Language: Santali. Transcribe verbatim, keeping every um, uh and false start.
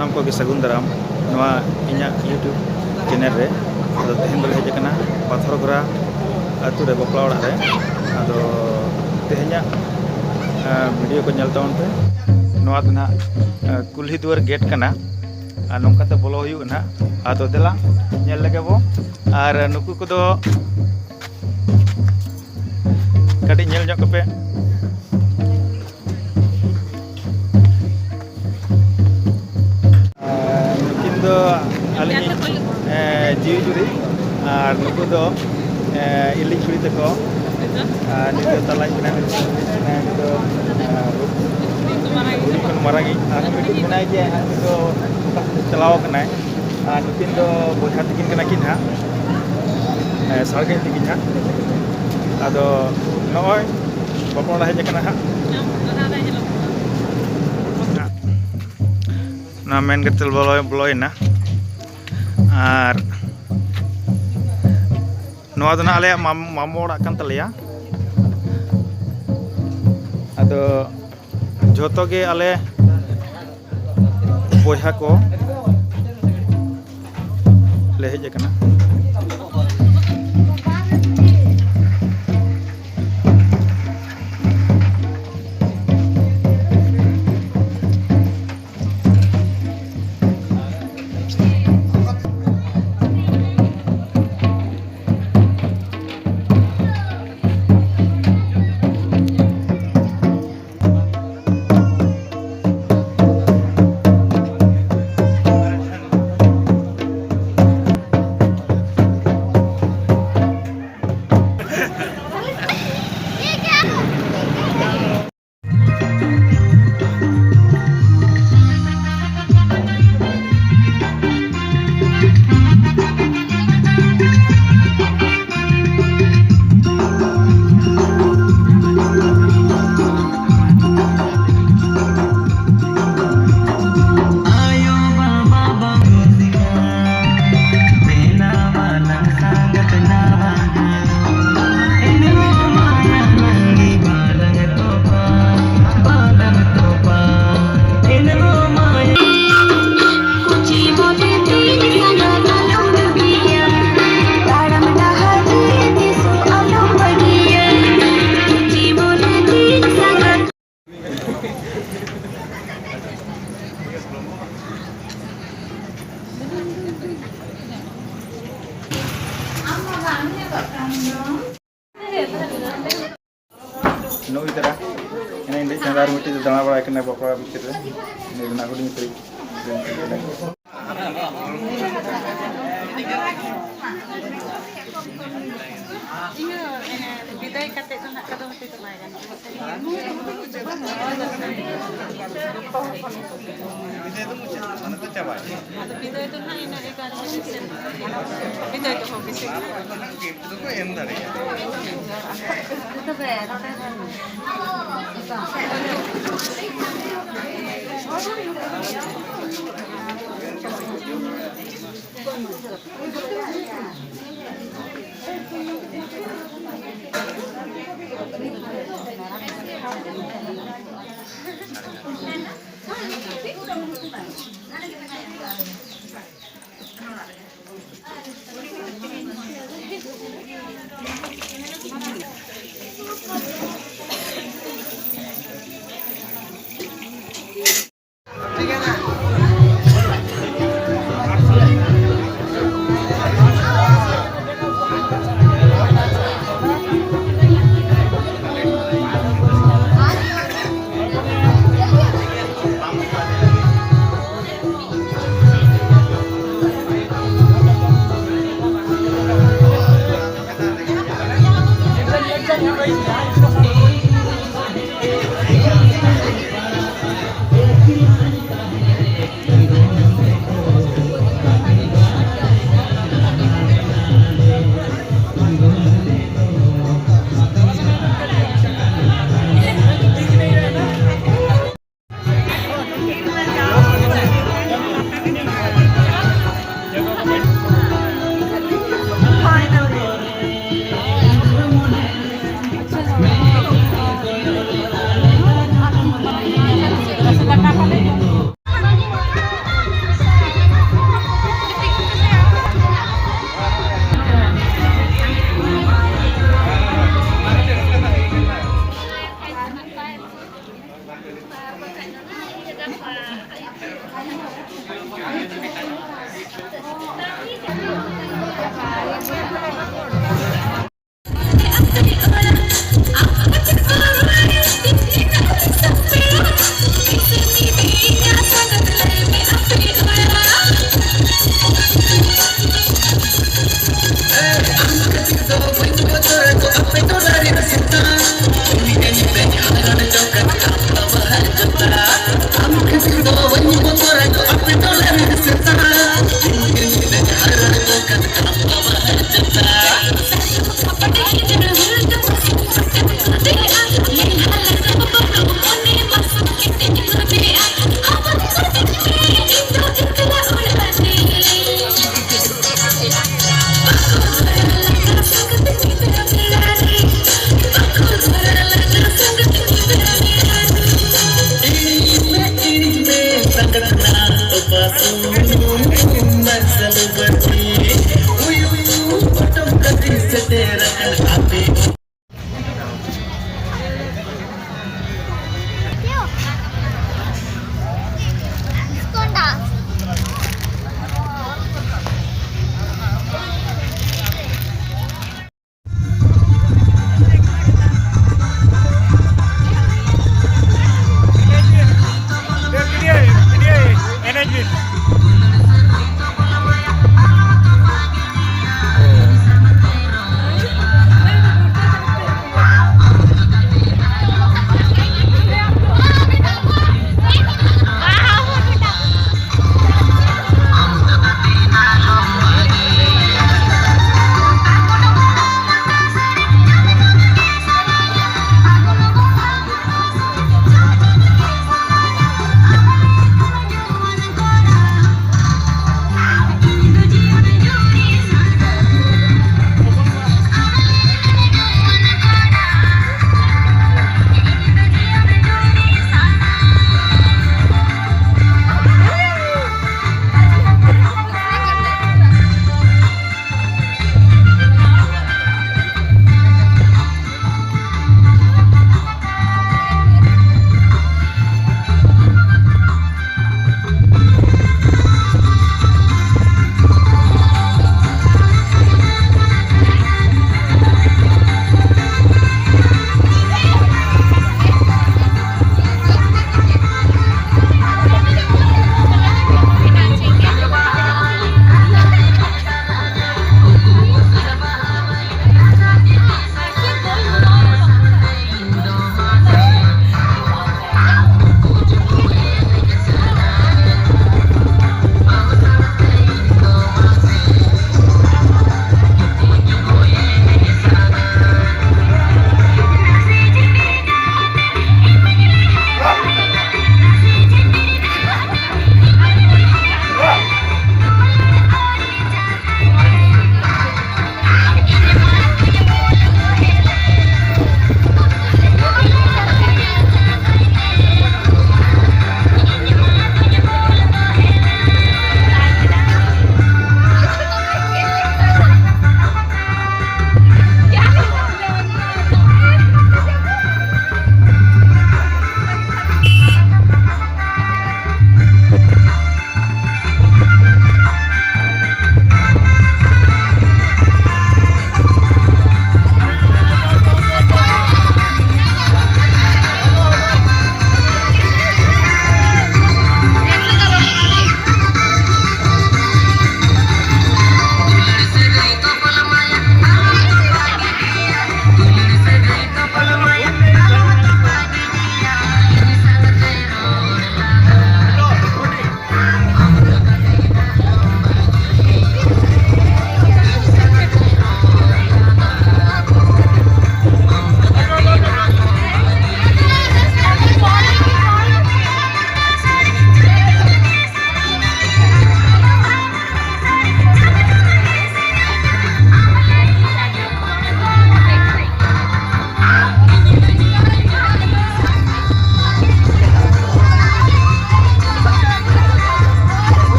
ᱥᱟᱱᱟᱢ ᱠᱚᱜᱮ ᱥᱟᱹᱜᱩᱱ ᱫᱟᱨᱟᱢ ᱱᱚᱣᱟ ᱤᱧᱟᱹᱜ YouTube ᱪᱮᱱᱮᱞ ᱨᱮ᱾ ᱟᱫᱚ ᱛᱮᱦᱮᱧ ᱫᱚᱞᱮ ᱦᱮᱡ ᱟᱠᱟᱱᱟ ᱯᱟᱛᱷᱚᱨᱜᱷᱚᱨᱟ ᱟᱹᱛᱩ ᱨᱮ, ᱵᱟᱯᱞᱟ ᱚᱲᱟᱜ ᱨᱮ᱾ ᱟᱫᱚ ᱛᱮᱦᱮᱧᱟᱜ ᱵᱷᱤᱰᱤᱭᱳ ᱠᱚ ᱧᱮᱞ ᱛᱟᱵᱚᱱ ᱯᱮ᱾ ᱱᱚᱣᱟ ᱫᱚ ᱱᱟᱦᱟᱜ ᱠᱩᱞᱦᱤ ᱫᱩᱣᱟᱹᱨ ᱜᱮᱴ ᱠᱟᱱᱟ, ᱟᱨ ᱱᱚᱝᱠᱟᱛᱮ ᱵᱚᱞᱚ ᱦᱩᱭᱩᱜᱼᱟ ᱱᱟᱦᱟᱜ᱾ ᱟᱫᱚ ᱫᱮᱞᱟ ᱧᱮᱞ ᱞᱮᱜᱮ ᱵᱚ᱾ ᱟᱨ ᱱᱩᱠᱩ ᱠᱚᱫᱚ ᱠᱟᱹᱴᱤᱡ ᱧᱮᱞ ᱧᱚᱜ ᱠᱚᱯᱮ᱾ ᱟᱨ ᱱᱩᱠᱤᱱ ᱫᱚ ᱟᱹᱞᱤᱧ, ᱮ, ᱡᱤᱣᱤ ᱡᱩᱨᱤ, ᱟᱨ ᱱᱩᱠᱩ ᱫᱚ, ᱮ, ᱤᱞᱤᱡ ᱠᱩᱲᱤ ᱛᱟᱠᱚ᱾ ᱟᱨ ᱱᱩᱭ ᱫᱚ ᱛᱟᱞᱟᱭᱤᱡ ᱠᱟᱱᱟᱭ, ᱱᱩᱭ ᱫᱚ ᱦᱩᱰᱤᱧ ᱠᱟᱱᱟᱭ, ᱱᱩᱭ ᱫᱚ, ᱮ, ᱦᱩᱰᱤᱧ ᱠᱷᱚᱱ ᱢᱟᱨᱟᱝᱤᱡ, ᱟᱨ ᱢᱤᱫᱴᱤᱡ ᱢᱮᱱᱟᱭ ᱜᱮᱭᱟ, ᱩᱱᱤ ᱫᱚ ᱚᱠᱟ ᱥᱮᱫ ᱪᱟᱞᱟᱣ ᱠᱟᱱᱟᱭ᱾ ᱟᱨ ᱱᱩᱠᱤᱱ ᱫᱚ ᱵᱚᱭᱦᱟ ᱛᱟᱹᱠᱤᱱ ᱠᱟᱱᱟ ᱠᱤᱱ ᱦᱟᱸᱜ, ᱮ, ᱥᱟᱲᱜᱟᱹᱧ ᱛᱟᱹᱠᱤᱱ ᱦᱟᱸᱜ᱾ ᱟᱫᱚ ᱱᱚᱜᱼᱚᱭ ᱵᱟᱯᱞᱟ ᱚᱲᱟᱜ ᱦᱮᱡ ᱟᱠᱟᱱᱟ ᱦᱟᱸᱜ᱾ ᱱᱚᱣᱟ ᱢᱮᱱ ᱠᱟᱛᱮ ᱵᱚᱞᱚ-, ᱵᱚᱞᱚᱭᱮᱱᱟ᱾ ᱟᱨ ᱱᱚᱣᱟ ᱫᱚ ᱱᱟᱜ ᱟᱞᱮᱭᱟᱜ ᱢᱟᱢ-, ᱢᱟᱢᱚ ᱚᱲᱟᱜ ᱠᱟᱱ ᱛᱟᱞᱮᱭᱟ᱾ ᱟᱫᱚ ᱡᱷᱚᱛᱚ ᱜᱮ ᱟᱞᱮ ᱵᱚᱭᱦᱟ ᱠᱚ ᱞᱮ ᱦᱮᱡ ᱟᱠᱟᱱᱟ᱾ ᱱᱩᱭ ᱛᱟᱨᱟ ᱮᱱᱮᱡ ᱮᱱᱮᱡ ᱪᱟᱸᱫᱟ ᱟᱨ ᱢᱤᱫᱴᱤᱡ ᱫᱟᱬᱟ ᱵᱟᱲᱟᱭ ᱠᱟᱱᱟ ᱵᱟᱯᱞᱟ ᱵᱷᱤᱛᱤᱨ ᱨᱮ᱾ ᱱᱩᱭ ᱨᱮᱱᱟᱜ ᱦᱩᱰᱤᱧ ᱩᱛᱟᱹᱨᱤᱡ᱾ ᱤᱭᱟᱹ, ᱵᱤᱫᱟᱹᱭ ᱠᱟᱛᱮ ᱫᱚ ᱱᱟᱜ ᱠᱟᱫᱚ ᱦᱚᱛᱮ ᱫᱚ ᱵᱟᱭ ᱜᱟᱱᱚᱜᱼᱟ᱾ ᱵᱤᱫᱟᱹᱭ ᱫᱚ ᱢᱩᱪᱟᱹᱫ, ᱢᱟᱱᱮ ᱫᱚ ᱪᱟᱵᱟᱭᱮᱱᱟ᱾ ᱟᱫᱚ ᱵᱤᱫᱟᱹᱭ ᱫᱚ ᱱᱟᱜ ᱤᱱᱟᱹ ᱮᱜᱟᱨᱚ ᱵᱟᱡᱮ ᱥᱮᱱ ᱵᱤᱫᱟᱹᱭ ᱫᱚᱦᱚ ᱜᱮᱥᱮ᱾ ᱚᱱᱟ ᱠᱚ gift ᱫᱚᱠᱚ ᱮᱢ ᱫᱟᱲᱮᱭᱟᱜᱼᱟ᱾ ᱛᱚᱵᱮ ᱱᱚᱰᱮ ᱫᱚ ᱮᱱᱮᱡ ᱵᱤᱱ᱾